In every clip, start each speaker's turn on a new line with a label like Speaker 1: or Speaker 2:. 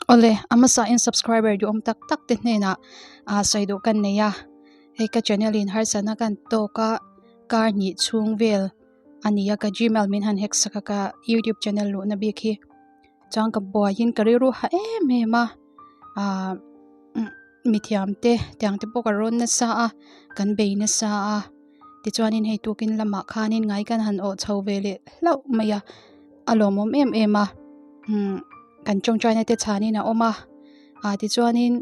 Speaker 1: Awle, a hmasa in subscriber duhawm tak tak te hnenah ah sawi duh kan nei a, hei ka channel in harsatna kan tawk a kar hnih chhung vel a ni a ka gmail min han hack sak a ka youtube channel luhna bik hi chuan ka buaiin ka rilru ha em em a ah mithiam te tiang te pawh ka rawn nasa a kan bei nasa a tichuanin hei tukin lamah khanin ngai kan han awh chho ve leh hlauh mai a a lawmawm em em a umm kan tawngtaina te chhanin a awm a ah tichuanin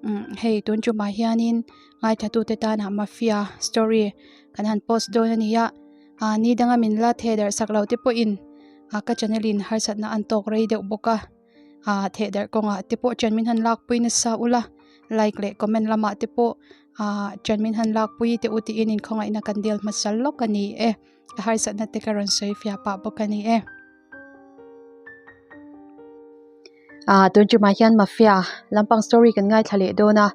Speaker 1: umm hei tun tumah hianin ngaithlatute tana mafia story kan han post dawn a ni a ah ni danga min la theh darh sak lo te pawhin ah ka channel in harsatna an tawk rei deuh bawk a ah theh darh kawngah te pawh ṭan min han lakpui nasa ula like leh comment lamah te pawh ah ṭan min han lakpui teh u tiin inkhawngaihna kan dil hmasa lawk a ni e a harsatna te ka rawn sawi fiah pah bawk a ni e. Ah tun ṭumah hian mafia lampang story kan ngaithla leh dawn a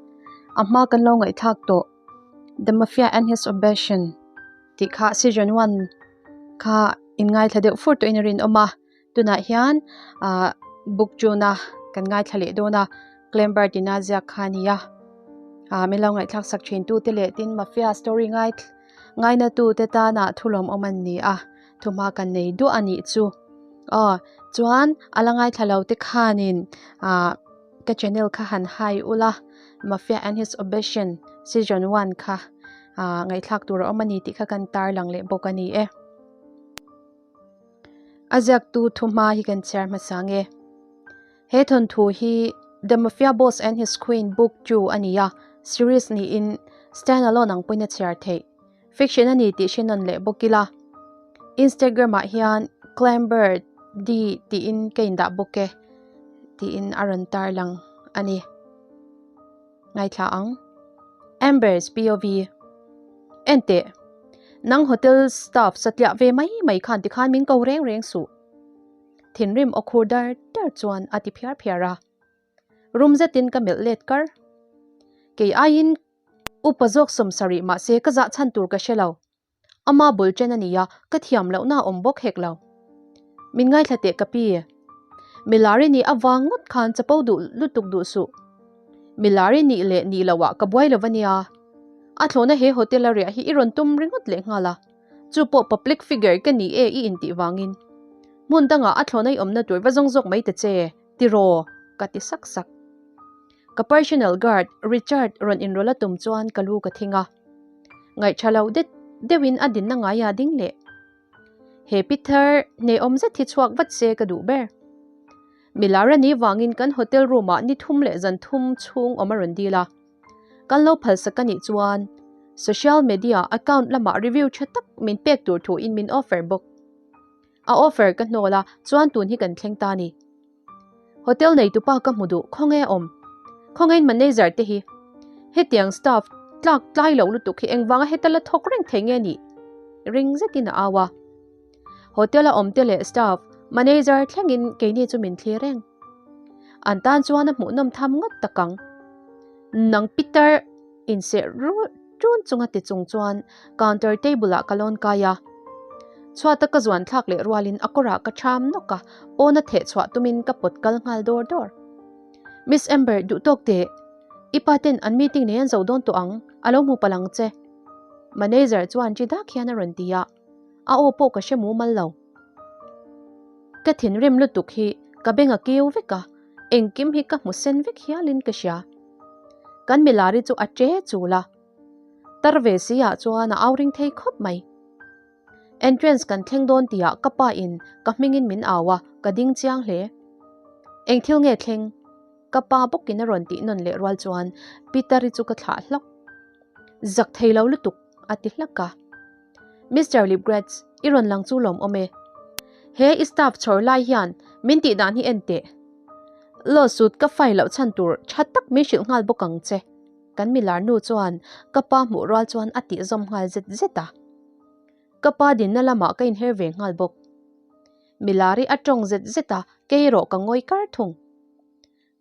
Speaker 1: a hma kan lo ngaihthlak tawh the mafia and his obsession tih kha season one kha in ngaithla deuh fur tawhin a rinawm a. Tunah hian ah book tuna kan ngaithla leh dawn a Clamber tina ziak kha a ni a ah min lo ngaihthlak sak thin tu te leh tin mafia story ngai ngaina tu te tana thu lawmawm an ni a thuhma kan nei duah a nih chu aw chuan a la ngaithla lo te khanin ah ka channel kha han hai ula mafia and his obsession season one kha ah ngaihthlak tur a awm a ni tih kha kan tarlang leh bawk a ni e. A ziaktu thuhma hi kan chhiar hmasa nge. He thawnthu hi The Mafia Boss and His Queen Book 2 a ni a, series niin stand-alone ang pawhin a chhiar theih. Fiction a ni tih hre nawn leh bawk ila. Instagram-ah hian Clamber D tiin ka indah bawk e tiin a rawn tarlang a ni. Ngaithla ang. Ambers POV. Enteh. Nang hotel staff satliah ve mai mai khan tikhan min ko reng reng suh. Thinrim aw khur dar dar chuan a ti phiar phiar a. Rum zetin ka melh let kar. Kei aiin upa zawk sawmsarih mahse ka zah chhan tur ka hre lo. Ama bul chen a ni a, ka thiam lohna a awm bawk hek lo. Min ngaithla teh ka pi. Milari nih avang ngawt khan chapo duh lutuk duh suh. Milari nih leh nih loh ah ka buai lo va nia. A thlawhna he hotel a riah hi i rawn tum ringawt leh nghal a, chu pawh public figure ka ni e i intih vangin. Hmun dangah a thlawhna i awmna tur va zawng zawk mai ta che, tiraw? ka ti sak sak. Ka personal guard Richard rawn inrawlh a tum chuan ka lu ka thing a. Ngaihṭha loh det deuhin a dinna ngai a ding leh. He Pither hnehawm zet hi chhuak vat se ka duh ber. Milar a nih vangin kan hotel room ah ni thum leh zan thum chhung awm a rawn dil a. Kan lo phalsak a nih chuan social media account lamah review ṭha tak min pek tur thuin min offer bawk. A offer ka hnawl a, chuan tun hi kan thleng ta ni. Hotel neitupa ka hmu duh, khawnge a awm? Khawngein manager te hi? Hetiang staff tlak tlai loh lutuk hi engvanga heta la thawk reng thei nge nih? Ring zetin a au a. Hotel a awm te leh staff, manager thlengin keini chu min thlir reng. An tan chuan a hmuhnawm tham ngawt tak ang. Nang Peter inseh rulh. Ṭun chunga ti chung chuan counter table ah ka lawn kai a. Chhuata ka zuan thlak leh rualin a kawrah ka ṭham nawk a, pawna theh chhuah tumin ka pawt kal nghal dawr dawr. Miss Amber, duh tawk teh. I pa ten an meeting nei an zo dawn tawh ang, a lo hmu palh ang che. Manager chuan ṭi dak hian a rawn ti a, a aw pawh ka hre mumal lo. Ka thinrim lutuk hi ka beng a kiu vek a, engkim hi ka hmu sen vek hialin ka hria. Kan milari chu a che chul a, tar ve si ah chuan a au ring thei khawp mai. Entrance kan thleng dawn tihah ka pa in ka hmingin min au a, ka ding chiang hle. Eng thil nge thleng? Ka pa bawkin a rawn tih nawn leh rual chuan Peter-i chu ka thlah hlawk. Zak thei lo lutuk a ti hlak a. Mister Lipgrets, i rawn lang chu lawm awm e. He i staff chhawr lai hian min tih dan hi en teh. Lawsuit ka file loh chhan tur tha tak min hrilh nghal bawk ang che. Kan milar nu chuan ka pa hmuh rual chuan a tih zawm nghal zet zet a. Ka pa dinna lamah ka inher ve nghal bawk. Milari a tawng zet zet a, kei erawh ka ngawi kar thung.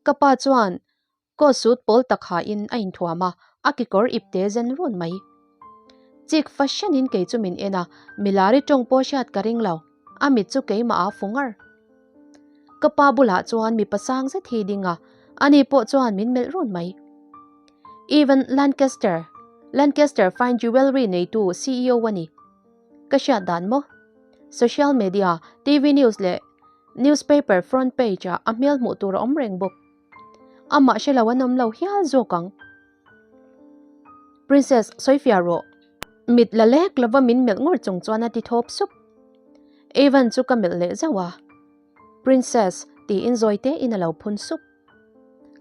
Speaker 1: Ka pa chuan Coat suit pawl tak hain a inthuam a, a kekawr ipte zen run mai. Chik fahranin kei chu min en a, milari tawng pawh hriat ka ring lo, a mit chu keimah a fu ngar. Ka pa bulah chuan mipa sang zet hi ding a, Ani pawh chuan min melh run mai. Evan Lancaster, Lancaster Fine Jewellery neitu ceo a ni. Ka hriat dan maw? Social media, TV news leh newspaper front page ah a hmel hmuh tur a awm reng bawk. Amah hre lo an awm lo hial zawk ang. Princess, sawifiah rawh. Mit la lek lova min melh ngur chung chuan a ti thawp sup. Evan chu ka melh leh zauh a. Princess, tiin zawi te in a lo phun sup.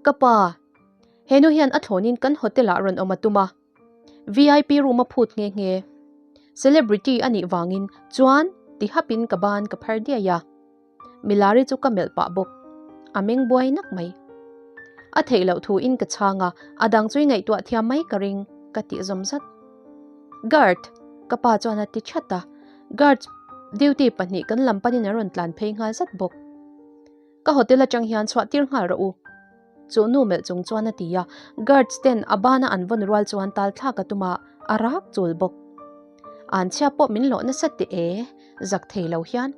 Speaker 1: Ka pa, henu hian a thlawnin kan hotel ah rawn awm a tum a. VIP room a phut nghe nghe. Celebrity a nih vangin chuan ti hapin ka ban ka phar diai a. Milari chu ka melh pah bawk. A meng buai nak mai. A theih loh thu in ka chhang a, a dang chu i ngaihtuah thiam mai ka ring, ka tih zawm zat. Guard! Ka pa chuan a ti chat a. Guards duty pahnih kan lam panin an rawn tlan phei nghal zat bawk. Ka hotel atang hian chhuah tir nghal rawh u. Chu nu melh chung chuan a ti a, guards ten a bana an vawn rual chuan tal thlak a tum a, a rak chul bawk. An chhia pawh min hlawh nasa teh e, zak thei lo hian.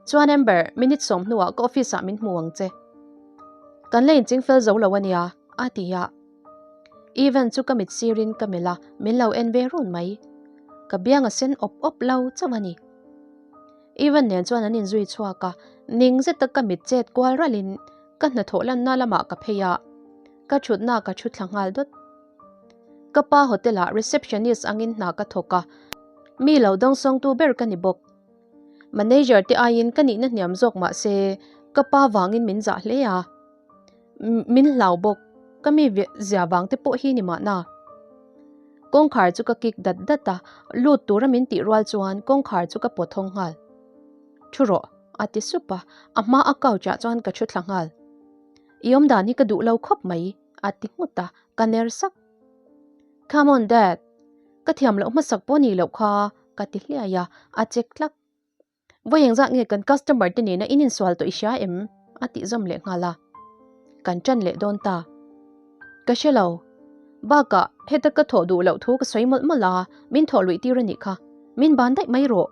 Speaker 1: Chuan Amber, minute sawm hnuah ka office ah min hmu ang che. Kan la inching fel zo lo a nia, a ti a. Evan chu ka mit sirin ka melh a, min lo en ve run mai. Ka biang a sen awp awp lo chauh a ni. Evan nen chuan an inzui chhuak a, ning zeta ka mit chet kual ralhin ka hnathawh lanna lamah ka phei a, ka thutna ka thu thla nghal dawt. Ka pa hotel ah receptionist angin hna ka thawk a, mi lo dawngsawngtu ber ka ni bawk. Manager te aiin ka nihna hniam zawk mah se ka pa vangin min zah hle a, min hlau bawk, ka mi zia vang te pawh hi ni mahna. Kawngkhar chu ka kik dat dat a, lut tura min tih rual chuan kawngkhar chu ka pawt hawng nghal. Thu rawh, a ti sup a, a hma a couch ah chuan ka thu thla nghal. I awmdan hi ka duh lo khawp mai, a ti nghut a, ka ner sak. Come on dad, ka thiam loh hmasak pawh ni loh kha, ka ti hliai a, a chek tlak. Vawi engzat nge kan customer te nena in insual tawh i hria em? a tih zawm leh nghal a. Kan ṭan leh dawn ta. Ka hre lo. Bakah heta ka thawh duh loh thu ka sawi mawlh mawlh a, min thawh luih tir a nih kha. Min ban daih mai rawh.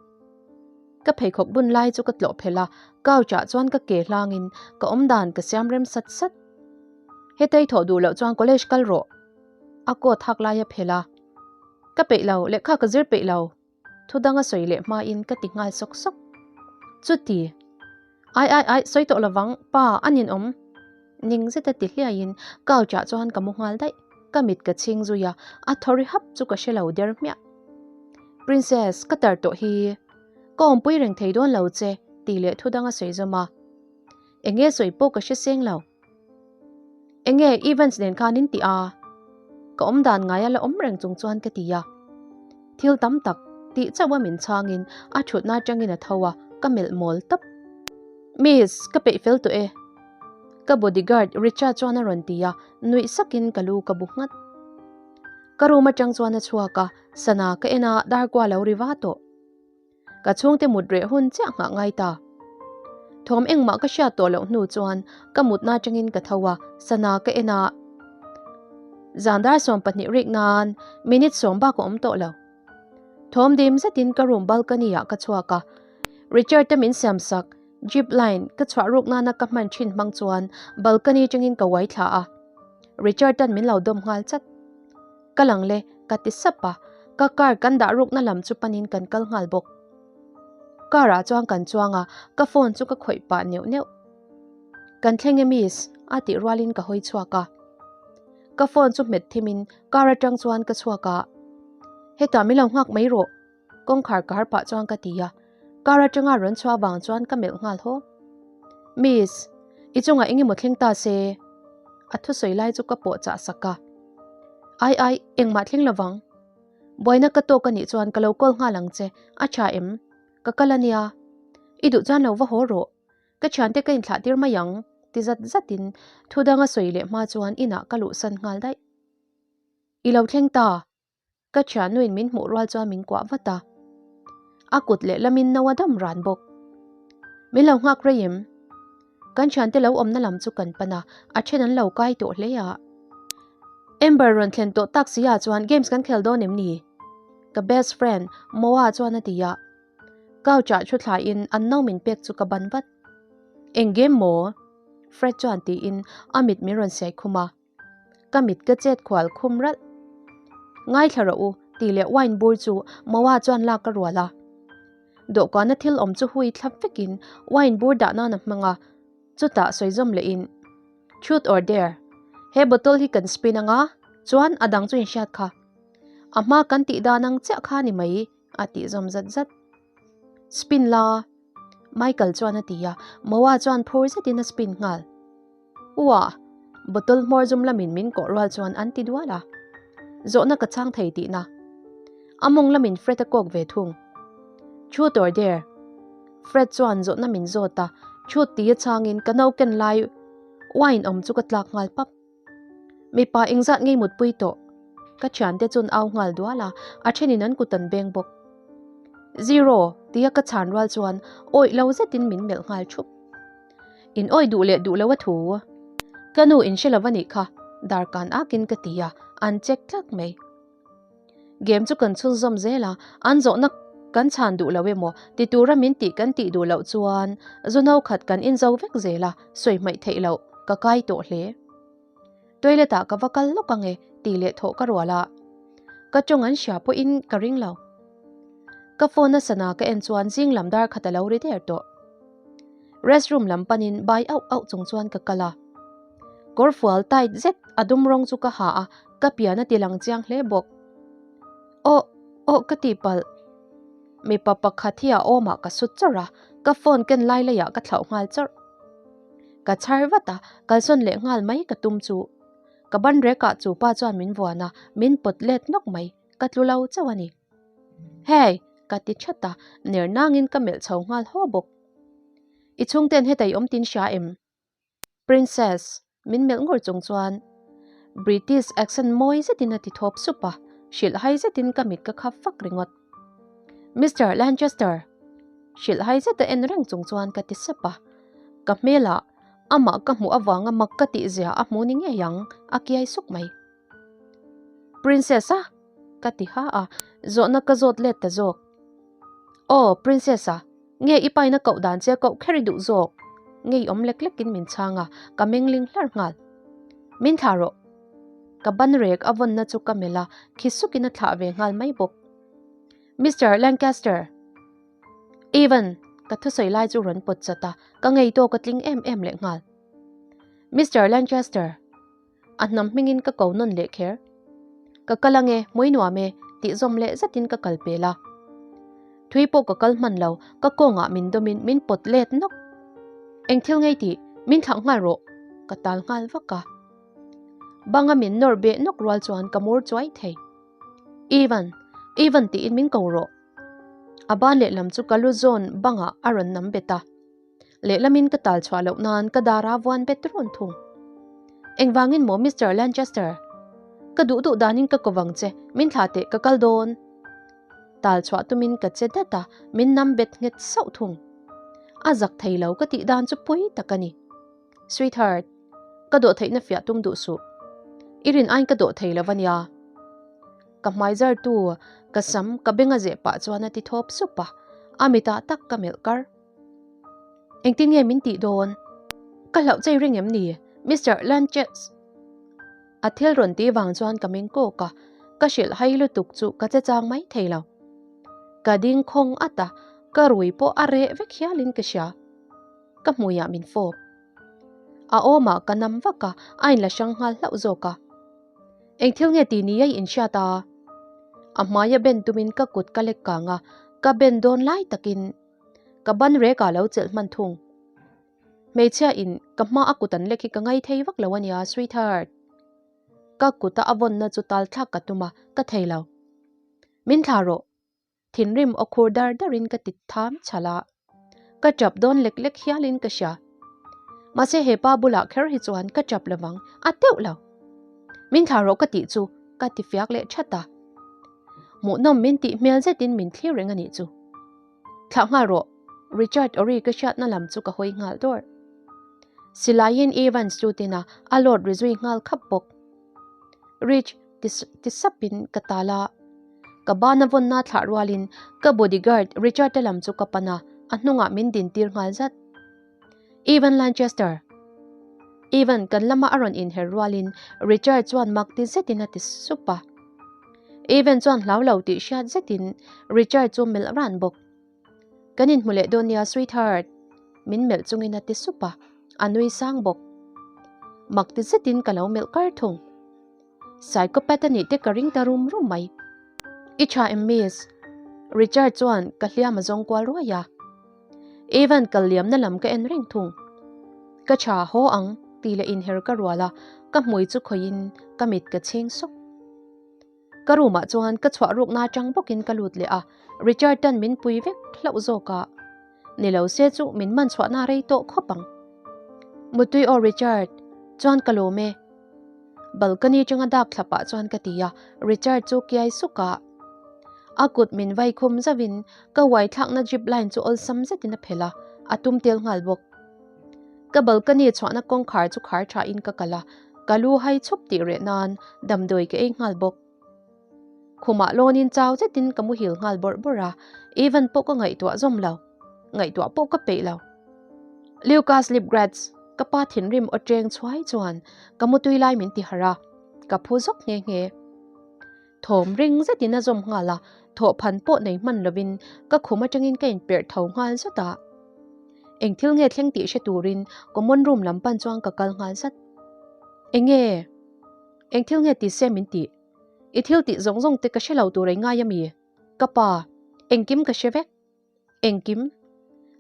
Speaker 1: Ka pheikhawk bun lai chu ka tlawh phelh a, couch ah chuan ka ke hlangin ka awmdan ka siam rem sat sat. Heta i thawh duh loh chuan college kal rawh. A coat hak lai a phelh a. Ka peih lo, lehkha ka zir peih lo. Thu dang a sawi leh hmain ka ti nghal sawk sawk. Chuti. Ai ai ai, sawi tawh lovang, pa, a ninawm. Ning zeta ti hliaiin couch ah chuan ka mu nghal daih. Ka mit ka chhing zui a, a thaw ri hap chu ka hre lo der hmiah. Princess, ka tar tawh hi. Ka awmpui reng thei dawn lo che, tih leh thu dang a sawi zawm a. Enge sawi pawh ka hre seng lo. Enge Evans nen khan in tih a? Ka awm dan ngai a la awm reng chung chuan ka ti a. Thil tam tak tih chauh a min chhangin a thutna atangin a tho a, ka melh mawl tawp. Miss, ka peih fel tawh e. Ka bodyguard Richard chuan a rawn ti a, nuih sakin ka lu ka bu nghat. Ka room atang chuan a chhuak a, sana ka en a, darkua lo ri va tawh. Ka chhungte mut reh hun chiah nghah ngai ta. Thawm engmah ka hriat tawh loh hnu chuan ka mutna atangin ka tho a, sana ka en a. Zan dar 20 rik nan minute sawm bak a awm tawh lo. Thawm dim zetin ka room balcony ah ka chhuak a, Richard te min siam sak jeep line ka chhuah ruk nana ka hman thin hmang chuan balcony atangin ka uai thla a. Richard tan min lo dawm nghal chat. Ka lang le, ka ti sap a, ka car kan dah rukna lam chu panin kan kal nghal bawk. Car ah chuan kan chuang a, ka phone chu ka khawih pah neuh neuh. Kan thleng e miss, a tih rualin ka hawi chhuak a. Ka phone chu hmet thimin car atang chuan ka chhuak a, Hetah min lo nghak mai rawh, kawngkhar ka har pah chuan ka ti a, car atanga rawn chhuah vang chuan ka melh nghal haw. Miss, i chungah eng emaw thleng ta se? A thusawi lai chu ka pawh chah sak a. Ai ai, engmah thleng lovang. Buaina ka tawk a nih chuan ka lo call nghal ang che, a tha em? Ka kal a nia. I duh chuan lo va haw rawh. Ka thiante ka inthlah tir mai ang, ti zat zatin thu danga sawi leh hma chuan inah ka luhsan nghal daih. I lo thleng ta. Ka thiannuin min hmuh rual chuan min kuah vat a. A kut leh lamin no a dam ran bawk. Min lo nghak rei em? Kan thiante lo awmna lam chu kan pan a, a then an lo kai tawh hle a. Amber rawn thlen tawh tak si ah chuan games kan khel dawn em ni? Ka best friend Moa chuan a ti a. Couch ah thu thlaiin an no min pek chu ka ban vat. Eng game maw? Fred chuan tiin a mit min rawn siai khum a. Ka mit ka chet khual khum ralh. Ngaithla rawh u tih leh wine bur chu Moa chuan lak ka rual a. Dawhkana thil awm chu hui thlap vekin wine bur dah nan a hmang a, chutah sawi zawm lehin, Truth or dare? He bottle hi kan spin anga, chuan a dang chu inhriat kha. A hma kan tih dan ang chiah kha ni mai a tih zawm zat zat. Spin la. Michael chuan a ti a, Moa chuan phur zetin a spin nghal. Uah! Bottle hmawr zum lamin min kawh rual chuan an ti dual a. Zawhna ka chhang thei tihna. A mawng lamin Fred a kawk ve thung. Truth or dare? Fred chuan zawhna min zawt a, truth tia chhangin ka no ken lai wine awm chu ka tlak nghal pap. Mipa engzat ngei mutpui tawh? Ka thiante chuan au nghal dual a, a thenin an kut an beng bawk. Zero! Tia ka chhan rual chuan awih lo zetin min melh nghal thup. In awih duh leh duh lo a thu. Ka nu in hre lo a nih kha, darkan akin ka ti a, an check tlak mai. Game chu kan chhunzawm zel a, an zawhna kan chhan duh lo emaw ti tura min tih kan tih duh loh chuan zu no khat kan inzo vek zel a, sawi hmaih theih loh ka kai tawh hle. Toilet ah ka va kal lawk ange tih leh thawh ka rual a, ka tawng an hria pawhin ka ring lo. Ka phone a sana ka en chuan zing lam dar khat a lo ri der tawh. Restroom lam panin bai auh auh chung chuan ka kal a. Kawrfual tight zet a dum rawng chu ka ha a, ka pian a ti lang chiang hle bawk. Aw, aw ka tih palh. Mipa pakhat hi a awmah ka su chawrh a, ka phone ken lai leiah ka thlauh nghal chawrh. Ka chhar vat a, kalsawn leh nghal mai ka tum chu. Ka ban rekah chu pa chuan min vuan a, min pawt let nawk mai, ka tlu lo chauh a ni. Hey! Ka ti that a, ner nangin ka melh chho nghal haw bawk. I chhungten hetei awm tin hria em? Princess, min melh ngur chung chuan British accent mawi zetin a ti thawp sup a, hrilh hai zetin ka mit ka khap fak ringawt. Mister Lanchester! Hrilh hai zeta en reng chung chuan ka ti sep a, ka hmelah amah ka hmuh avanga mak ka tih zia a hmu ni ngei ang, a kiai suk mai. Princess a? Ka ti ha a, zawhna ka zawt let ta zawk. Aw, Princess a, nge i paina koh dan che koh kher i duh zawk? Ngeiawm lek lekin min chhang a, ka mengling hlar nghal. Min thlah rawh. Ka ban rek a vawnna chu ka melh a, khi sukin a thlah ve nghal mai bawk. Mister Lancaster! Evan! Ka thusawi lai chu rawn pawt chat a, ka ngei tawk a tling em em leh nghal. Mister Lancaster! A hnam hmingin ka ko nawn leh kher. Ka kal ange, hmui nuam e, tih zawm leh zetin ka kal pel a. Thui pawh ka kal hman lo, ka kawngah min dawmin min pawt let nawk. Eng thil ngei tih, min thlauh nghal rawh, ka tal nghal vak a. Banga min nawr beh nawk rual chuan ka mur chuai thei. Ivan, Ivan tiin min ko rawh. A ban lehlam chu ka lu zawn bangah a rawn nam bet a. Lehlamin ka tal chhuah loh nan ka dar a vuan bet run thung. Engvangin maw Mister Lanchester? Ka duh duh danin ka kovang che, min thlah teh ka kal dawn. Tal chhuah tumin ka che dat a, min nam bet nghet sauh thung. A zak thei lo ka tih dan chu pui tak a ni. Sweetheart, ka dawh theihna fiah tum duh suh. I rin aiin ka dawh thei lo va nia. Ka hmai zar tu, ka sam, ka beng a zeh pah chuan a ti thawp sup a, a mitah tak ka melh kar. Engtin nge min tih dawn? Ka hlauh chei ring em ni? Mister Lanches! A thil rawn tih vang chuan ka meng kawk a, ka hrilh hai lutuk chu ka che chang mai thei lo. Ka ding khawng at a, ka rui pawh a reh vek hialin ka hria. Ka hmuiah min fawp. A awmah ka nam vak a, a inla hrang nghal hlauh zawk a. Eng thil nge tih ni a i inhriat a? A hmaia ben tumin ka kut ka lek kang a, ka ben dawn lai takin Ka ban rek ah lo chelh hman thung. Hmeichhia in ka hma a kut an lek hi ka ngai thei vak lo ania sweetheart. Ka kut a a vawnna chu tal thlak ka tum a, ka thei lo. Min thlah rawh. Thinrim aw khur dar dar in ka ti tham chhal a. Ka tap dawn lek lek hial in ka hria. Mahse he pa bulah kher hi chuan ka tap lovang, a teuh lo. Min thlah rawh ka tih chu ka ti fiak leh that a. Hmuhnawm min tih hmel zetin min thlir reng a nih chu. Thlah nghal rawh, Richard Ori ka hriatna lam chu ka hawi nghal dawr. Silaiin Evans chu tina a load ri zui nghal khap bawk. Rich ti sapin ka tal a. Ka bana vawnna thlah rualin ka bodyguard Richard-a lam chu ka pan a, a hnungah min dintir nghal zat. Evan Lanchester! Ivan kan lama a rawn inher rualin Richard chuan mak ti zetin a ti sup a. Ivan chuan hlau lo tih hriat zetin Richard chu melh ran bawk. Kan inhmu leh dawn nia sweetheart, min melh chungin a ti sup a, a nui sang bawk. Mak ti zetin ka lo melh kar thung. Psychopath a nih te ka ring ta rum rum mai. I tha em miss? Richard chuan ka hliam a zawng kual ruai a. Evan kal liamna lam ka en reng thung. Ka tha haw ang tih leh inher ka rual a, ka hmui chu khawihin ka mit ka chhing sawk. Ka room ah chuan ka chhuah rukna atang bawkin ka lut leh a, Richard tan min pui vek hlauh zawk a. Ni lo se chu min man chhuahna rei tawh khawp ang. Mutui aw Richard, chuan ka lawm e. Balcony atanga dak thla pah chuan ka ti a, Richard chu kiai suk a. A kut min vai khum zauhin ka uai thlakna zip line chu awlsam zetin a phelh a, a tum tel nghal bawk. Ka balcony chhuahna kawngkhar chu khar thain ka kal a, ka lu hai chhup tih reh nan damdawi ka ei nghal bawk. Khumah lawnin chau zetin ka muhil nghal bawrh bawrh a, Evan pawh ka ngaihtuah zawm lo, ngaihtuah pawh ka peih lo. Lucas Lipgrads, ka pa thinrim aw cheng chhuai chuan ka mutui lai min ti harh a, ka phu zawk nghe nghe. Thawm ring zetin a zawm nghal a, thawhphan pawh nei hman lovin ka khum atangin ka inperh tho nghal zat a. Eng thil nge thleng tih hre turin common room lam pan chuan ka kal nghal zat. Enge? Eng thil nge ti se min tih? I thil tih zawng zawng te ka hre lo tur ei ngai ami? Ka pa, engkim ka hre vek. Engkim?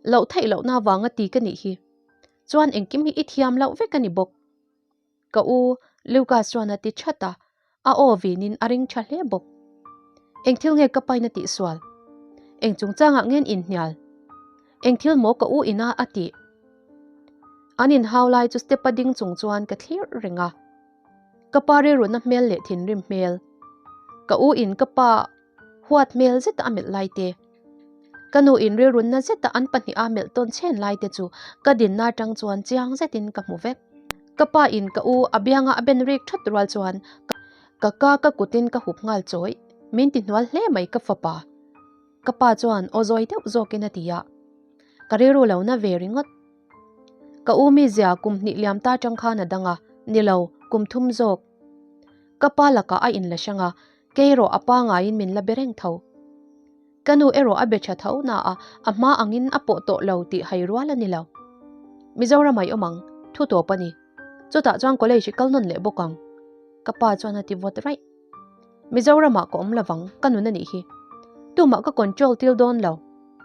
Speaker 1: Loh theih lohna avanga ti ka nih hi. Chuan engkim hi i thiam loh vek a ni bawk. Ka u, Lucas chuan a ti that a, a aw vinin a ring tha hle bawk. Eng thil nge ka pain a tihsual? Eng chungchangah ngen inhnial? Eng thil maw ka u ina a tih? An inhau lai chu step a ding chung chuan ka thlir reng a. Ka pa rilruna hmel leh thinrim hmel. Ka u in ka pa huat hmel zeta a melh lai te. Ka nu in rilrunna zeta an pahniha melh tawn chhen lai te chu ka dinna atang chuan chiang zetin ka hmu vek. Ka pa in ka u a bianga a ben rik that rual chuan ka ka ka kutin ka hup nghal chawih. Min ti hnual hle mai ka fapa. Ka pa chuan aw zawi deuh zawkin a ti a. Ka rilru lo na ve ringawt. Ka u mizia kum hnih liam ta atang khan a dang a, ni lo, kum thum zawk. Ka pa lakah a inla hrang a, kei erawh a pa ngaiin min la be reng tho. Ka nu erawh a be tha tho na a, a hma angin a pawh tawh lo tih hai rual a ni lo. Mizoram ai awm ang, thu tawp a ni. Chutah chuan college i kal nawn leh bawk ang. Ka pa chuan a ti vawt raih. Mizoramah ka awm lovang, ka nun a nih hi. Tumah ka control til dawn lo,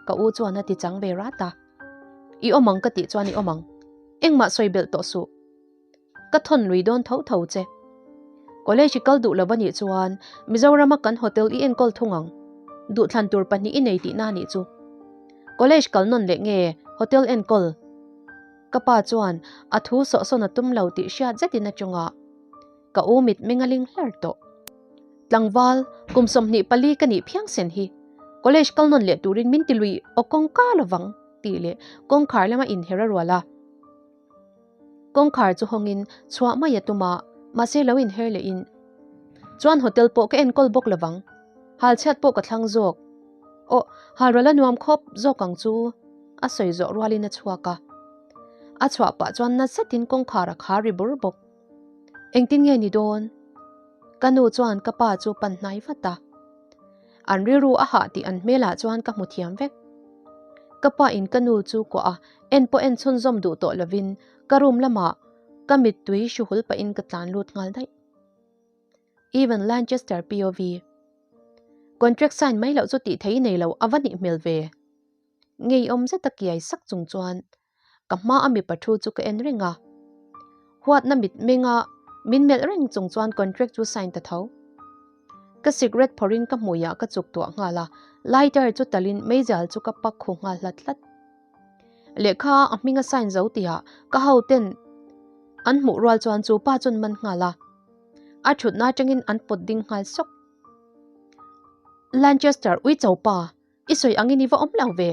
Speaker 1: ka u chuan a ti chang ve rat a. I awm ang ka tih chuan i awm ang. Engmah sawi belh tawh suh. Ka thawn lui dawn tho tho che. College i kal duh lo a nih chuan Mizorama kan hotel i enkawl thung ang. Duhthlan tur pahnih i nei tihna a nih chu. College kal nawn leh nge hotel enkawl? Ka pa chuan a thu sawhsawn a tum lo tih hriat zetin a chungah ka u mit meng a ling hlar tawh. Tlangval, kum 24 ka nih phiang sen hi. College kal nawn leh turin min ti lui aw kawngka lovang tih leh kawngkhar lama inher a rual a. Kawngkhar chu hawngin chhuah mai a tum a, mahse lo inher lehin chuan hotel pawh ka enkawl bawk lovang. Halchhiat pawh ka thlang zawk. Aw, halral a nuam khawp zawk ang chu a sawi zawh rualin a chhuak a. A chhuah pah chuan na zetin kawngkhar a khar ri bur bawk. Engtin nge ni dawn? Ka nu chuan ka pa chu pan hnai vat a. An rilru a hah tih an hmelah chuan ka hmu thiam vek. Ka pa in ka nu chu kuah a, en pawh en chhunzawm duh tawh lovin ka room lamah ka mittui hru hul pahin ka tlan lut nghal daih. Evan Lanchester POV. Contract sign mai loh chu tih thei nei lo a va nih hmel ve. Ngeiawm zeta kiai sak chung chuan ka hma a mipa thu chu ka en reng a. Huatna mit menga min melh reng chung chuan contract chu sign ta tho. Ka cigarette phawrhin ka hmuiah ka chuk tuah nghal a, lighter chu talin meizial chu ka pak khu nghal hlat hlat. Lehkha a hming a sign zo tihah ka hoten an hmuh rual chuan chu pa chuan man nghal a. A thutna atangin an pawt ding nghal sawk. Lanchester uicho pa I sawi angin i va awm lo ve.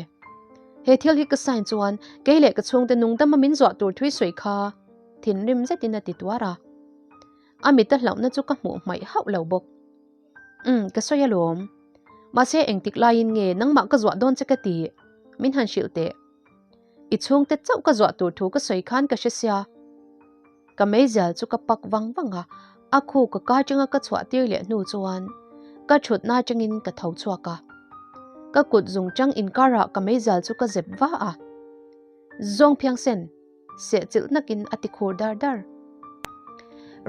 Speaker 1: He thil hi ka sign chuan kei leh ka chhungte nungdama min zuah tur thui sawi kha thinrim zetin a ti tuar a. A mit a hlauhna chu ka hmuh hmaih hauh lo bawk. Umm, ka sawi alawm. Mahse engtik laiin nge nangmah ka zuah dawn che ka ti? Min han hrilh teh. I chhungte chauh ka zuah tur thu ka sawi khan ka hre sia. Ka meizial chu ka pak vang vang a, a khu ka ka atanga ka chhuah tir leh hnu chuan ka thutna atangin ka tho chhuak a. Ka kut zung chang inkarah ka meizial chu ka zep va a. Zawng phiangsen, seh chilh nakin a ti khur dar dar.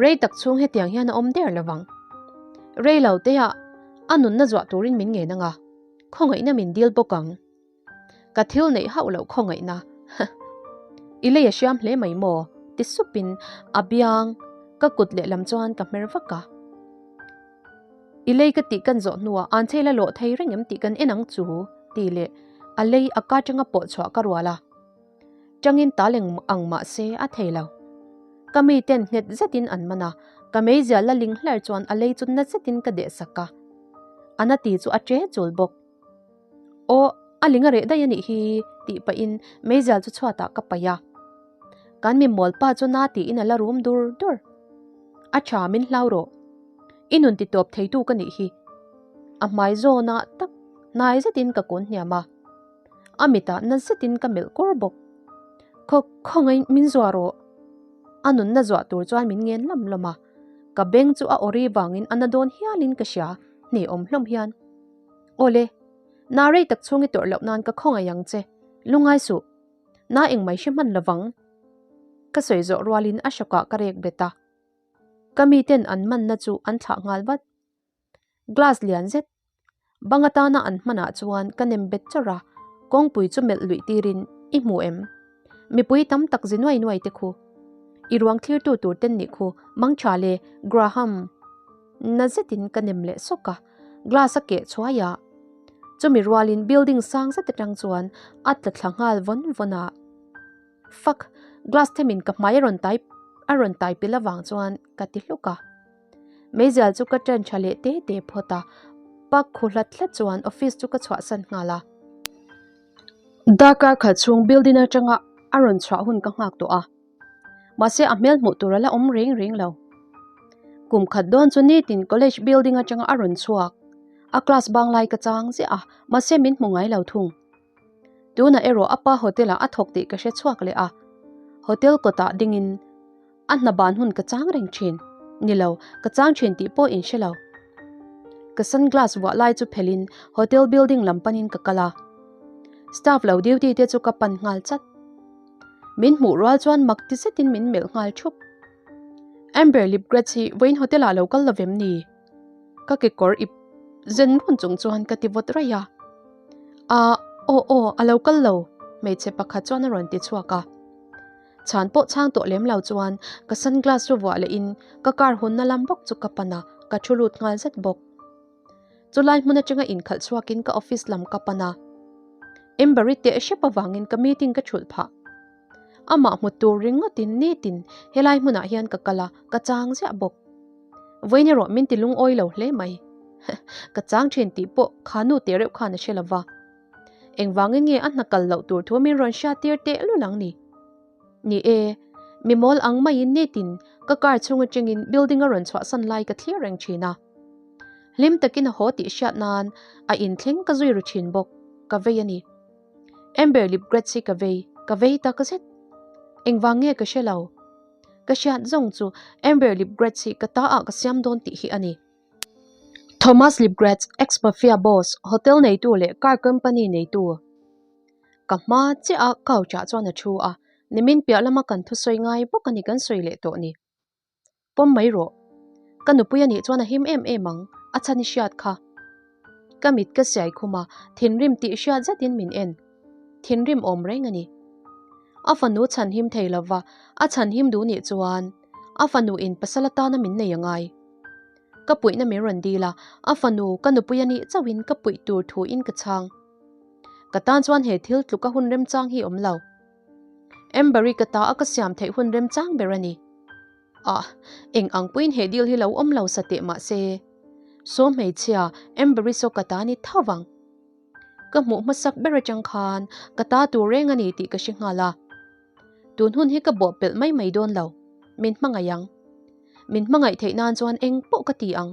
Speaker 1: Rei tak chhung hetiang hian a awm der lovang. Rei lo te ah a nunna zuah turin min ngen anga, khawngaihna min dil bawk ang. Ka thil neih hauh loh khawngaihna. I lei a hriam hle mai maw? ti supin a biang ka kut lehlam chuan ka hmer vak a. I lei ka tih kan zawh hnuah an chei la lawh thei reng em tih kan en ang chu tih leh a lei a ka atanga pawh chhuah ka rual a. Tangin tal eng ang mah se a thei lo. Ka mi ten nghet zetin an man a, ka meizial la ling hlar chuan a lei chu na zetin ka deh sak a. A na ti chu a che chul bawk. Aw, a ling a reh daih a nih hi tih pahin meizial chu chhuatah ka paih a. Kan mi mawlpa chu na tiin a la rum dur dur. A tha min hlau rawh. I nun ti tawp theitu ka nih hi. A hmai zawnah tak hnai zetin ka kun hniam a. A mitah na zetin ka melh kur bawk. Khaw khawngaih min zuah rawh. A nunna zuah tur chuan min ngen lawm lawm a. Ka beng chu a awri vangin a na dawn hialin ka hria, hne awm hlawm hian. Awle, na rei tak chhung i tawrh loh nan ka khawngaih ang che, lungai suh. Na engmai hre hman lovang. Ka sawi zawh rualin a hrawkah ka rek bet a. Ka miten an manna chu an thlah nghal vat. Glass lian zet bang atana an hmanah chuan ka nem bet chawrh a, kawngpui chu melh luih tirin i hmu em? Mipui tam tak zi nuai nuai te khu. I ruang thlirtu tur ten nih khu Mangtha le Graham na zetin ka nem leh sawk a, glass a keh chhuai a. Chumi rualin building sang zet atang chuan a tla thla nghal vawn vawn a. Fuck! Glass themin ka hmai a rawn tai a rawn tai pil avang chuan ka ti hluk a. Meizial chu ka ṭan ṭha leh te te phawt a, pak khu hlat hlat chuan office chu ka chhuahsan nghal a. Darkar khat chhung building atanga a rawn chhuah hun ka nghak tawh a, mahse a hmel hmuh tur a la awm reng reng lo. Kum khat dawn chu nitin college building atanga a rawn chhuak, a class bang lai ka chang ziah a, mahse min hmu ngai lo thung. Tunah erawh a pa hotel ah a thawk tih ka hre chhuak leh a, hotel kawtah dingin a hna ban hun ka chang reng thin. Ni lo, ka chang thin tih pawh in hre lo. Ka sunglass vuah lai chu phelhin hotel building lam panin ka kal a. Staff lo duty te chu ka pan nghal chat. Min hmuh rual chuan mak ti zetin min melh nghal thup. Amber Lipgrets hi vawiin hotel ah lo kal lo vem ni? Ka kekawr ip zen run chung chuan ka ti vawt raih a. Ahh, aw aw, a lo kal lo, hmeichhe pakhat chuan a rawn ti chhuak a. Chhan pawh chhang tawh lem lo chuan ka sunglass chu vuah leh in ka car hunna lam bawk chu ka pan a, ka thu lut nghal zet bawk. Chulai hmun atanga inkhalh chhuak in ka office lam ka pan a. Amber-i teh hrep avangin ka meeting ka thulh phah. Amah hmu tur ringawt in nitin helai hmunah hian ka kal a, ka chang ziah bawk. Vawiin erawh min ti lungawi lo hle mai. Ka chang thin tih pawh kha nu teh reuh khan a hre lova. Engvangin nge a hna kal loh tur thu min rawn hriat tir teh lul ang ni? Ni e, mi mawl ang maiin nitin ka car chhung atangin building a rawn chhuahsan lai ka thlir reng thin a. Hlim takin a haw tih hriat nan a inthleng ka zui ru thin bawk, ka vei a ni. Amber Lipgrets hi ka vei, ka vei tak zet. Engvang nge ka hre lo? Ka hriat zawng chu Amber Lipgrets hi ka ta ah ka siam dawn tih hi a ni. Thomas Lipgrets, ex-mafia boss, hotel neitu leh car company neitu. Ka hma chiah a couch ah chuan a thu a, nimin piah lama kan thusawi ngai bawk a ni kan sawi leh tawh ni. Pawm mai rawh. Ka nupui a nih chuan a him em em ang, a chhan i hriat kha. Ka mit ka siai khum a, thinrim tih hriat zetin min en. Thinrim awm reng a ni. A fanu chhan him thei lova, a chhan him duh nih chuan a fanu in pasal atana min nei a ngai. Ka puihna min rawn dil a, a fanu ka nupui a nih chauhin ka puih tur thu in ka chhang. Ka tan chuan he thil tluka hun remchang hi awm lo. Amber-i ka ta a ka siam theih hun remchang ber a ni. Ah, eng ang puiin he deal hi lo awm lo sa teh mah se. Saw hmeichhia, Amber-i saw ka ta ni tho vang. Ka hmuh hmasak ber atang khan ka ta tur reng a ni tih ka hre nghal a. Tun hun hi ka bawh pelh mai mai dawn lo. Min hmangaih ang. Min hmangaih theih nan chuan eng pawh ka ti ang.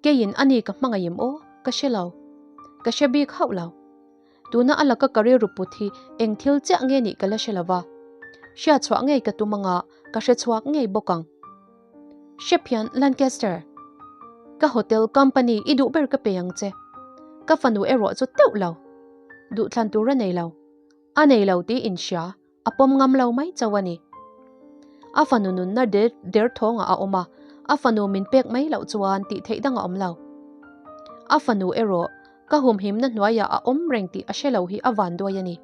Speaker 1: Keiin a ni ka hmangaih em aw? Ka hre lo. Ka hre bik hauh lo. Tuna a laka ka rilru put hi eng thil chiah nge nih ka la hre lo va. Hriatchhuah ngei ka tum anga. ka hre chhuak ngei bawk ang. Hrep hian Lancaster, ka hotel company i duh ber ka pe ang che. Ka fanu erawh chu teuh lo. Duhthlan tur a nei lo. A nei lo tih inhria a pawm ngam lo mai chauh a ni. A fanu nunna der der thawngah a awm a, a fanu min pek mai loh chuan tih theih dang a awm lo. A fanu erawh ka humhimna hnuaiah a awm reng tih a hre lo hi a vanduai a ni.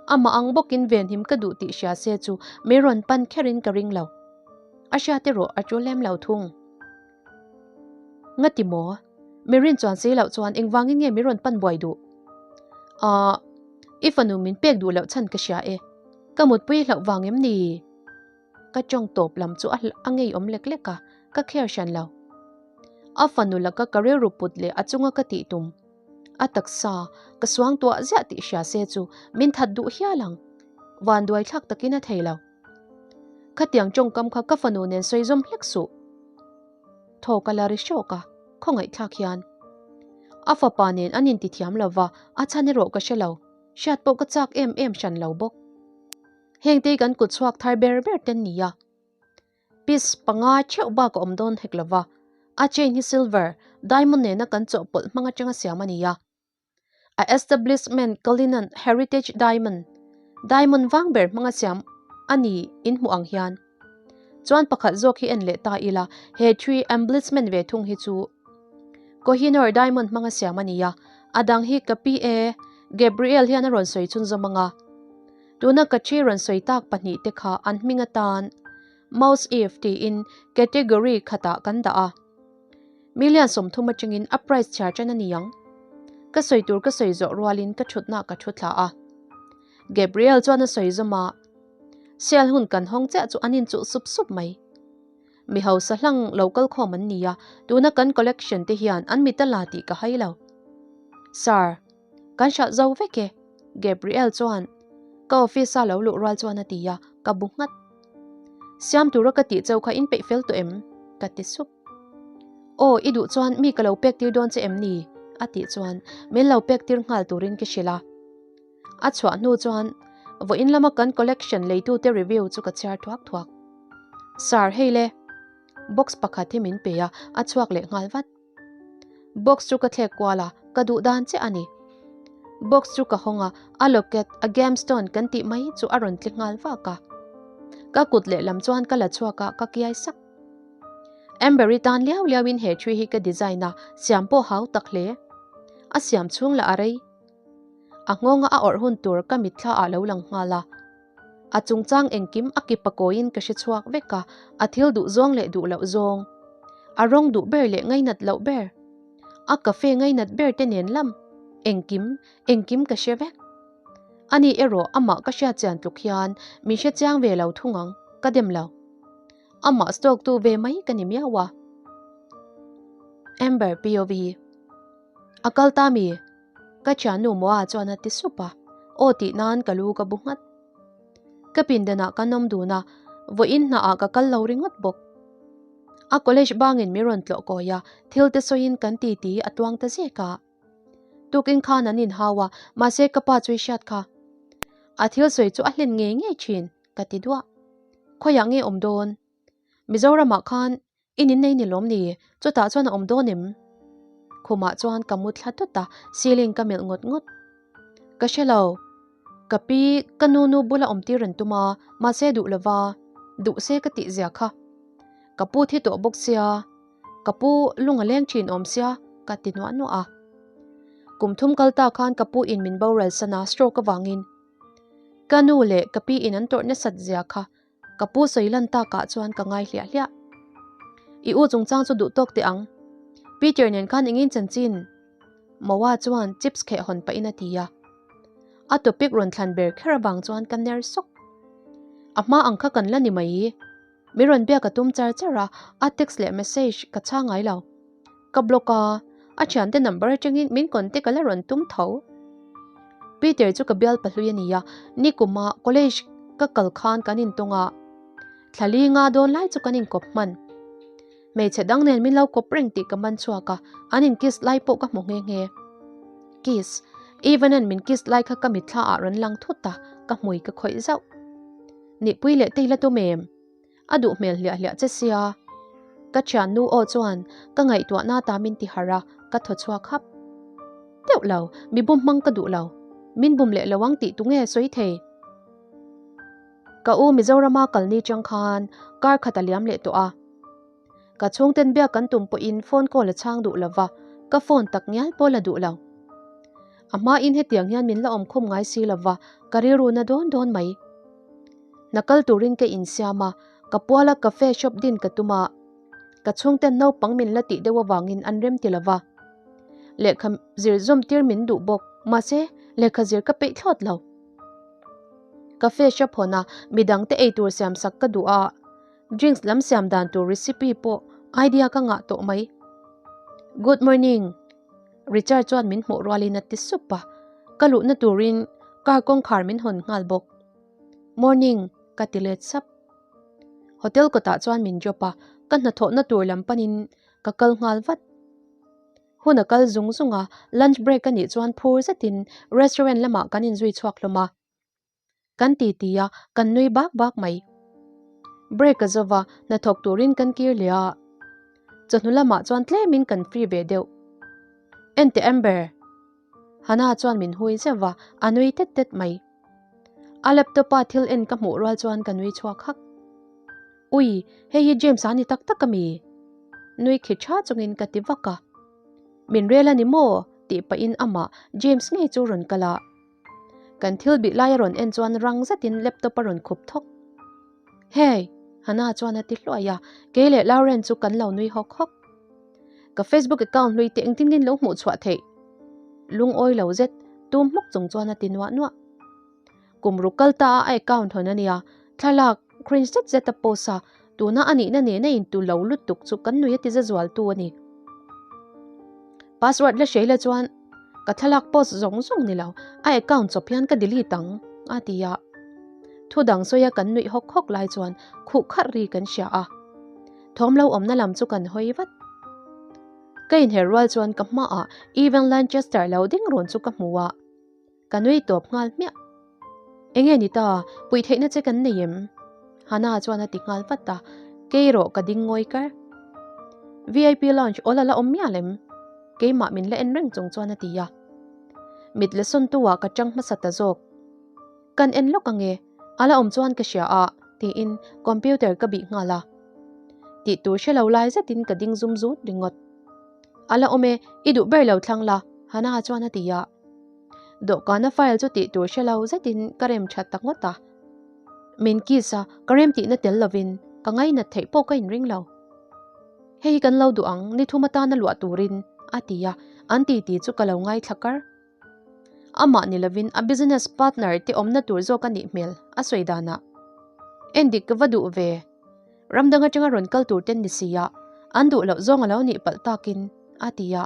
Speaker 1: Amah ang bawkin venhim ka duh tih hria se chu mi rawn pan kherin ka ring lo. A hriat erawh a tul lem lo thung. Ngati maw? Mi rin chuan si loh chuan engvangin nge mi rawn pan buai duh? Ahh, i fanu min pek duh loh chhan ka hria e. Ka mutpui hlauh vang em ni? Ka tawng tawp lam chu a a ngeiawm lek lek a, ka care hran lo. A fanu laka ka rilru put leh a chunga ka tih tum. A taksa, ka suang tuah ziah tih hria se chu min that duh hial ang. Vanduai thlak takin a thei lo. Khatiang tawngkam kha ka fanu nen sawi zawm hlek suh. Thaw ka la ri hrawk a, khawngaihthlak hian. A fapa nen an intithiam lo va, a chhan erawh ka hre lo. Hriat pawh ka chak em em hran lo bawk. Hengte kan kut chhuak thar ber ber ten nia. Piece panga theuh bak a awm dawn hek lo va, a chain hi silver, diamond nena kan chawhpawlh hmang atanga siam a ni a. A establishment Cullinan Heritage Diamond, diamond vang ber hmanga siam a ni in hmuh ang hian. Chuan pakhat zawk hi en leh ta ila, he thui emblishment ve thung hi chu Kohinoor Diamond hmanga siam a ni a, a dang hi ka PA Gabriel hian a rawn sawi chhunzawm ang a. Tuna ka thi rawn sawi tak pahnih te kha an hming atan Mouse Eve tiin category khatah kan dah a. Million 30 atangin a price chhiar ṭan a ni ang. Ka sawi tur ka sawi zawh rualin ka ṭhutna ka ṭhu thla a. Gabriel chuan a sawi zawm a, Sial hun kan hawng chiah chu an inchuh sup sup mai. Mi hausa hlang lo kal khawm an ni a, tuna kan collection te hian an mit a la tih ka hai lo. Sir, kan hralh zo vek e, Gabriel chuan ka office a lo luh rual chuan a ti a, ka bu nghat. Siam tura ka tih chauh kha in peih fel tawh em? Ka ti sup. Aw, i duh chuan mi ka lo pek tir dawn che em ni? A tih chuan min lo pek tir nghal turin ka hrilh a. A chhuah hnu chuan vawiin lama kan collection leitute review chu ka chhiar thuak thuak. Sir, hei le. Box pakhat hi min pe a, a chhuak leh nghal vat. Box chu ka thlek kual a, ka duh dan chiah a ni. Box chu ka hawng a, a locket, a gemstone kan tih mai chu a rawn tli nghal vak a. Ka kut lehlam chuan ka la chhuak a, ka kiai sak. Amber-i tan liau liauin he tree hi ka design a, siam pawh hau tak hle. A siam chhung lah a rei. A nghawnga a awrh hun tur ka mitthla ah lo lang nghal a. A chungchang engkim a ki pakawiin ka hre chhuak vek a, a thil duh zawng leh duh loh zawng, a rawng duh ber leh ngainat loh ber, a cafe ngainat ber te nen lam, engkim, engkim ka hre vek. Ani erawh amah ka hriat chian tluk hian min hre chiang ve lo thung ang, ka dem lo. Amah stalk tu ve mai ka ni miau a. Amber POV. A kal ta mi? Ka thiannu Moa chuan a ti sup a, aw tih nan ka lu ka bu nghat. Ka pindanah kan awm dun a, vawiin hnaah ka kal lo ringawt bawk. A college bangin min rawn tlawh kawi a, thil te sawiin kan titi a tuang ta zek a. Tukin khan an inhau a, mahse ka pa chu i hriat kha. A thil sawi chu a hlen ngei ngei thin, ka ti duah. Khawiah nge awm dawn? Mizoramah khan In innei ni lawm ni? Chutah chuan a awm dawn em? Khumah chuan ka mu thla tut a, ceiling ka melh ngawt ngawt. Ka hre lo. Ka pi, ka nu nu bula awm tir an tum a, mahse duh lova, duh se ka tih zia kha. Ka pu thi tawh bawk sia, ka pu lung a leng thin awm sia, ka ti nuah nuah a. Kum thum kal ta khan ka pu in min boral san a, stroke avangin. Ka nu leh ka pi in an tawrh nasat zia kha Ka pu sawi lan takah chuan ka ngai hliah hliah. I u chungchang chu duh tawk teh ang. Peter nen khan engin chanchin? Moa chuan chips kheh hawn pahin a ti a. A topic rawn thlan ber kher avang chuan ka ner sawk. A hma ang kha kan la ni mai. Mi rawn biak a tum char char a, a text leh message ka chhang ngai lo. Ka block a, a thiante number atangin min contact a la rawn tum tho. Peter chu ka bial pahlui a ni a, nikuma college ka kal khan kan intawng a, thla li nga dawn lai chu kan inkawp hman. Hmeichhe dang nen min lo kawp reng tih ka man chhuak a, an inkiss lai pawh ka hmu nghe nghe. Kiss, Evan-a'n min kiss lai kha ka mitthla ah rawn lang thut a, ka hmui ka khawih zauh. Nihpui leh te i la tum em? A duh hmel hliah hliah che sia. Ka thiannu aw chuan ka ngaihtuahna ta min ti harh a, ka thaw chhuak hap. Deuh lo, mi bum hmang ka duh lo. Min bum leh lo ang tih tunge sawi thei? Ka u Mizorama kal ni chang khan kar khat a liam leh tawh a. Ka chhungten biak kan tum pawhin phone call a chhang duh lova, ka phone tak ngial pawh la duh lo. A hmain hetiang hian min la awm khum ngai si lova, ka rilru na dawn dawn mai. Hna kal turin ka insiam a, ka puala cafe shop din ka tum a, ka chhungten naupang min la tih deuh avangin an rem ti lova. Lehkha zir zawm tir min duh bawk, mahse lehkha zir ka peih thlawt lo. Cafe shop hawn a, midangte eitur siam sak ka duh a, Drinks lam siam dan tur recipe pawh idea ka ngah tawh mai. Good morning. Richard chuan min hmuh rualin a ti sup a, ka luhna turin car kawngkhar min hawn nghal bawk. Morning, ka ti let sap. Hotel kawtah chuan min drop a, ka hnathawhna tur lam panin ka kal nghal vat. Hun a kal zung zung a, lunch break a nih chuan phur zetin restaurant lamah kan inzui chhuak hlawm a. Kan ti ti a, kan nui bak bak mai. Break a zova, hnathawk turin kan kir leh a. Chawhnu lamah chuan tlemin kan free ve deuh. Enteh Amber! Hannah chuan min hui zeuh va, a nui tet tet mai. A laptop a thil en ka hmuh rual chuan ka nui chhuak hak. Ui, hei hi James a ni tak tak a mi? Nui khi tha chungin ka ti vak a. Min rel a ni maw? tih pahin amah James ngei chu rawn kal a. Kan thil bih lai a rawn en chuan rang zetin laptop a rawn khup thawk. Hey! Hannah chuan a ti hluai a, kei leh Lauren chu kan lo nui hawk hawk. Ka Facebook account hlui te engtin nge lo hmuh chhuah theih? Lungawi lo zet tum hmuk chung chuan a ti nuah nuah. Kum ruk kal ta a a account hawn a nia, thlalak cringe zet zet a post a, Tuna a nihna nena intu lo lutuk chu kan nui a ti za zualtu a ni. Password la hreila chuan ka thlalak post zawng zawng ni lo, a account chawp hian ka delete ang, a ti a. Thu dang sawia kan nuih hawk hawk lai chuan khuh kharh ri kan hria a. Thawm lo awmna lam chu kan hawi vat. Ka inher rual chuan ka hmaah Evan Lanchester lo ding rawn chu ka hmu a. Ka nui tawp nghal hmiah. Enge ni ta, puih theihna che kan nei em? Hannah chuan a ti nghal vat a, kei erawh ka ding ngawi kar. VIP lounge awl a la awm mial em? Keimah min la en reng chung chuan a ti a. Mit la sawn tu ah ka chang hmasa ta zawk. Kan en lawk ange, a la awm chuan ka hria a, tiin computer ka bih nghal a. Tih tur hre lo lai zetin ka ding zum zut ringawt. A la awm e, i duh ber lo thlang la, Hannah chuan a ti a. Dawhkana file chu tih tur hre lo zetin ka rem that ta ngawt a. Min kiss a, ka rem tihna tel lovin ka ngainat theih pawh ka inring lo. Hei hi kan lo duh ang, ni thum atana luah turin, a ti a, an titi chu ka lo ngaithla kar. Amah ni lovin a business partner te awmna tur zawk a nih hmel, a sawi danah. Endik ka va duh ve. Ram dang atanga rawn kal tur ten ni sia, an duh loh zawng a lo nih palh takin, a ti a.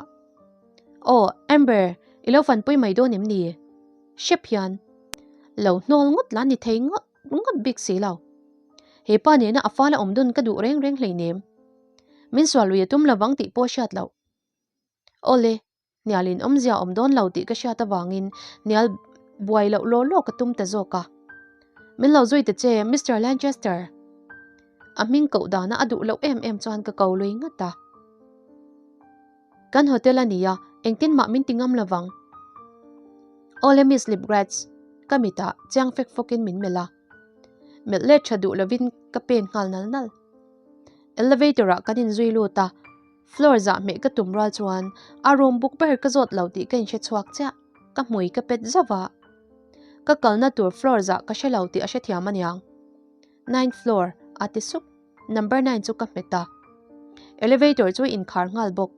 Speaker 1: Aw, Amber, i lo fanpui mai dawn em ni? Hrep hian lo hnawl ngawt la ni thei ngawt ngawt bik si lo. He pa nena a fala awm dun ka duh reng reng hleinem. Min sual lui a tum lovang tih pawh hriat loh. Awle, hnialin awmzia awm dawn lo tih ka hriat avangin hnial buai loh law law ka tum ta zawk a. Min lo zui ta che, Mister Lanchester. A hming koh dana a duh loh em em chuan ka ko lui ngat a. Kan hotel a nia, engtin mah min ti ngam lovang. Awle Miss Lipgrats, ka mitah chiang fek fawkin min melh a. Melh let tha duh lovin ka pen nghal nal nal. Elevator ah kan inzui lut a, floor zah hmeh ka tum rual chuan a room buk ber ka zawt lo tih ka inhre chhuak chiah, ka hmui ka pet zauh a. Ka kalna tur floor zah ka hre lo tih a hrethiam aniang. Ninth floor, a ti sup. Number nine chu ka hmet a. Elevator chu inkhar nghal bawk.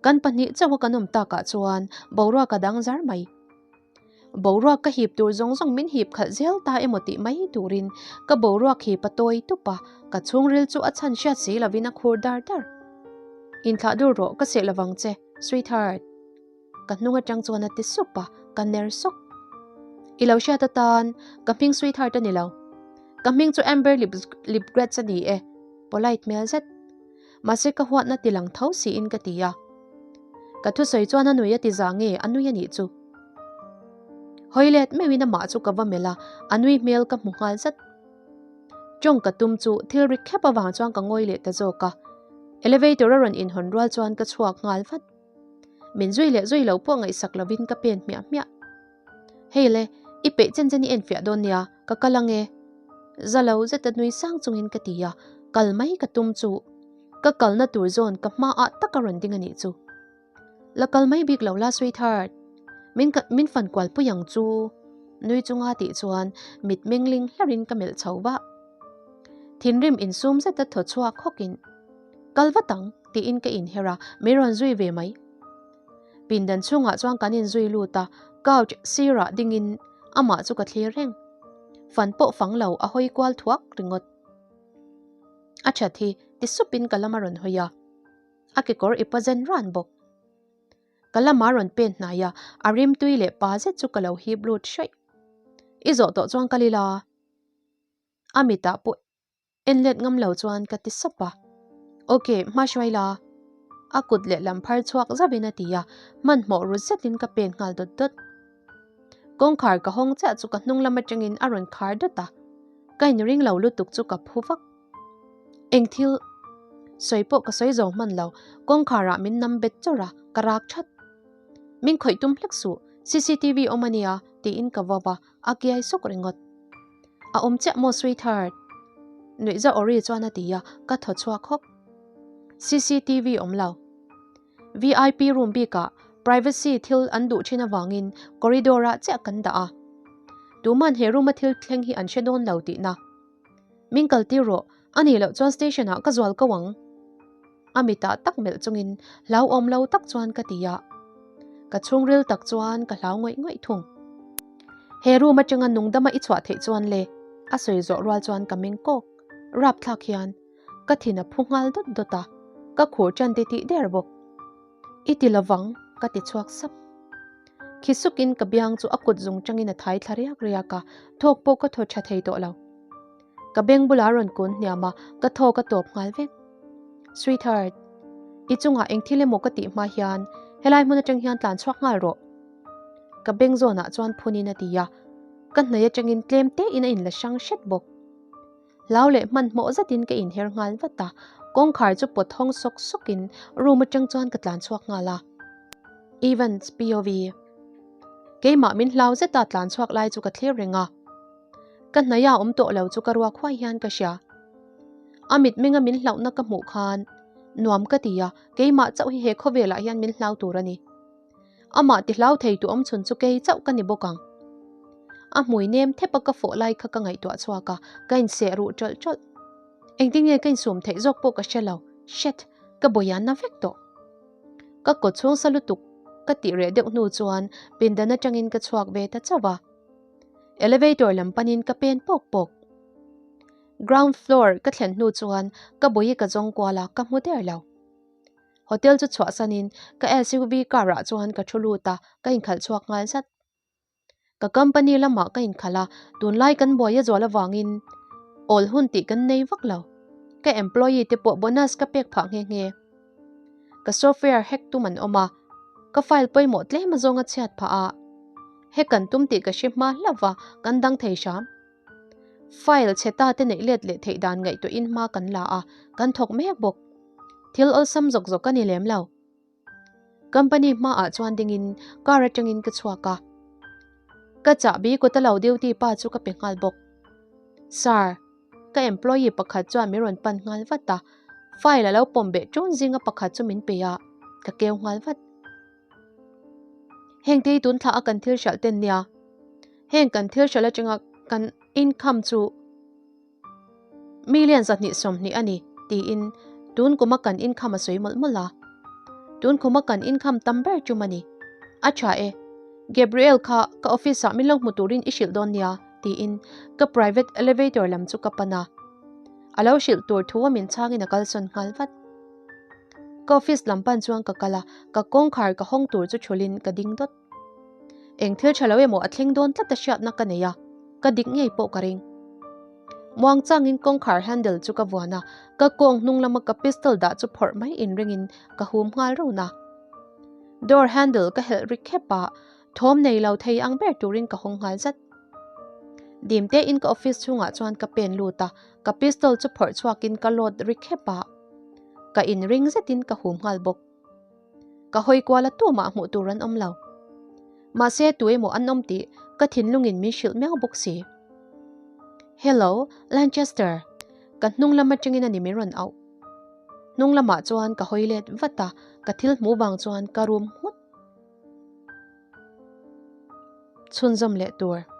Speaker 1: Kan pahnih chauha kan awm takah chuan boruak a dang zar mai. Boruak ka hip tur zawng zawng min hip khalh zel ta emaw tih mai turin ka boruak hip a tawi tup a, ka chhungril chu a chhan hriat si lovin a khur dar dar. Inthlah dur rawh, ka seh lovang che, sweetheart. Ka hnung atang chuan a ti sup a, ka ner sawk. I lo hriat atan ka hming sweetheart a ni lo. Ka hming chu Amber Lipgrets a ni e, polite hmel zet. Mahse ka huatna ti lang tho siin ka ti a. Ka thusawi chuan a nui a ti za nge a nui a nih chu. Hawi let meuhin amah chu ka va melh a, a nui hmel ka hmu nghal zat. Tawng ka tum chu thil ri khep avang chuan ka ngawi leh ta zawk a. Elevator a rawn inhawn rual chuan ka chhuak nghal vat. Min zui leh zui lo pawh ngaihsak lovin ka pen hmiah hmiah. Hei le, i peih chen chen i enfiah dawn nia, ka kal ang e. Za lo zeta nui sang chungin ka ti a, kal mai ka tum chu ka kalna tur zawn ka hmaah tak a rawn ding a nih chu. La kal mai bik lo la sweetheart, min min fan kual pui ang chu nui chunga tih chuan mit meng ling hlarin ka melh chho vah. Thinrim insum zeta thaw chhuak hawkin kal vat ang tiin ka inher a, min rawn zui ve mai. Pindan chhungah chuan kan inzui lut a, couch sirah dingin amah chu ka thlir reng. Fan pawh fang lo a hawi kual thuak ringawt. A that hi ti supin ka lam a rawn hawi a, a kekawr i pa zen ran bawk. Ka lama rawn pen hnai a, a rimtui leh pa zet chu ka lo hip lut hraih. I zawh tawh chuan kal ila. A mitah pawh En let ngam lo chuan ka ti sap a. Ok, hma hruai la. A kut leh lam phar chhuak zauhin a ti a, hmanhmawh ru zetin ka pen nghal dawt dawt. Kawngkhar ka hawng chiah chu ka hnung lam atangin a rawn khar dawt a, ka inring lo lutuk chu ka phu vak. Eng thil sawi pawh ka sawi zo hman lo, kawngkharah min nam bet chawrh a, ka rak that. Min khawih tum hlek suh, cctv awm a nia, tiin ka vau a, A kiai suk ringawt. A awm chiah maw sweetheart? Nuihza awri chuan a ti a, ka thaw chhuak hawk. Cctv awm lo. Vip room bikah privacy thil an duh thin avangin corridor ah chiah kan dah a. Tuman he room a thil thleng hi an hre dawn lo tihna. Min kal tir rawh, a nih loh chuan station ah ka zual ko ang. A mitah tak melh chungin hlauhawm lo tak chuan ka ti a, ka chhungril tak chuan ka hlau ngawih ngawih thung. He room atanga nungdama i chhuah theih chuan le, a sawi zawh rual chuan ka meng kawk rapthlak hian ka thin a phu nghal dawt dawt a, ka khur tan ti tih der bawk. I ti lovang, ka ti chhuak sap. Khi sukin ka biang chu a kut zung tangin a thai thla riak riak a, thawk pawh ka thaw tha thei tawh lo. Ka beng bulah a rawn kun hniam a, ka thawk a tawp nghal vek. Sweetheart, i chungah eng thil emaw ka tih hma hian helai hmun atang hian tlan chhuak nghal rawh. Ka beng zawnah chuan phunin a ti a, ka hnai atangin tlem tein a inla hrang hret bawk. Hlau leh hmanhmawh zetin ka inher nghal vat a, kawngkhar chu pawt hawng sawk sawkin room atang chuan ka tlan chhuak nghal a. Evans POV. Keimah min hlau zeta tlan chhuak lai chu ka thlir reng a. Ka hnaia awm tawh lo chu ka ruak huai hian ka hria. A mitmenga min hlauhna ka hmuh khan nuam ka ti a, keimah chauh hi he khawvelah hian min hlau tur a ni. Amah ti hlau thei tu awm chhun chu kei chauh ka ni bawk ang. A hmui nem thep a ka fawh lai kha ka ngaihtuah chhuak a, ka inseh ruh ṭawlh ṭawlh. Engtin nge ka insum theih zawk pawh ka hre lo, shit, ka bawian na vek tawh. Ka kaw chhung sa lutuk ka tih reh deuh hnu chuan pindan atangin ka chhuak ve ta chauh a. Elevator lam panin ka pen pawk pawk. Ground floor ka thlen hnu chuan ka bawi ka zawng kual a, ka hmu der lo. Hotel chu chhuahsanin ka SUV car ah chuan ka thu lut a, ka inkhalh chhuak nghal zat. Ka company lamah ka inkhalh a, tunlai kan buai a zual avangin awl hun tih kan nei vak lo. Ka employee te pawh bonus ka pek phah nghe nghe. Ka software hack tum an awm a, ka file pawimawh tlem azawng a chhiat phah a, hack an tum tih ka hre hma hlauh va, kan dang thei hram. File chhe ta te neih let leh theih dan ngaihtuahin hma kan la a, kan thawk mek bawk. Thil awlsam zawk zawk ka ni lem lo. Company hmaah chuan dingin car atangin ka chhuak a. Ka chahbi kawta lo duty pa chu ka pe nghal bawk. Sir, ka employee pakhat chuan min rawn pan nghal vat a, file a lo pawm beh ṭun zinga pakhat chu min pe a, ka keu nghal vat. Heng te hi tun thla a kan thil hralh ten nia. Heng kan thil hralh atanga kan income chu Million 220 a ni, tiin tun kuma kan income a sawi mawlh mawlh a. Tun kuma kan income tam ber tum a ni. A tha e. Gabriel kha ka office ah min lo hmu turin i hrilh dawn nia, tiin ka private elevator lam chu ka pan a. A lo hrilh tur thu a min chhangin a kalsawn nghal vat. Ka office lam pan chuan ka kal a, ka kawngkhar ka hawng tur chu thulin ka ding dawt. Eng thil tha lo emaw a thleng dawn tlat a hriatna ka nei a, ka dik ngei pawh ka ring. Muang changin kawngkhar handle chu ka vuan a, ka kawng hnung lama ka pistol dah chu phawrh mai inringin ka hum nghal run a. Door handle ka helh ri khep a, thawm nei lo thei ang ber turin ka hawng nghal zat. Dim te in ka office chhungah chuan ka pen lut a, ka pistol chu phawrh chhuakin ka load ri khep a, ka inring zetin ka hum nghal bawk. Ka hawi kual a tumah hmuh tur an awm lo. Mahse tu emaw an awm tih ka thinlungin min hrilh miau bawk si. Hello, Lanchester. Ka hnung lam atangin a ni min rawn auh. Hnung lamah chuan ka hawi let vat a, ka thil hmuh vang chuan ka rum nghut. Chhunzawm leh tur.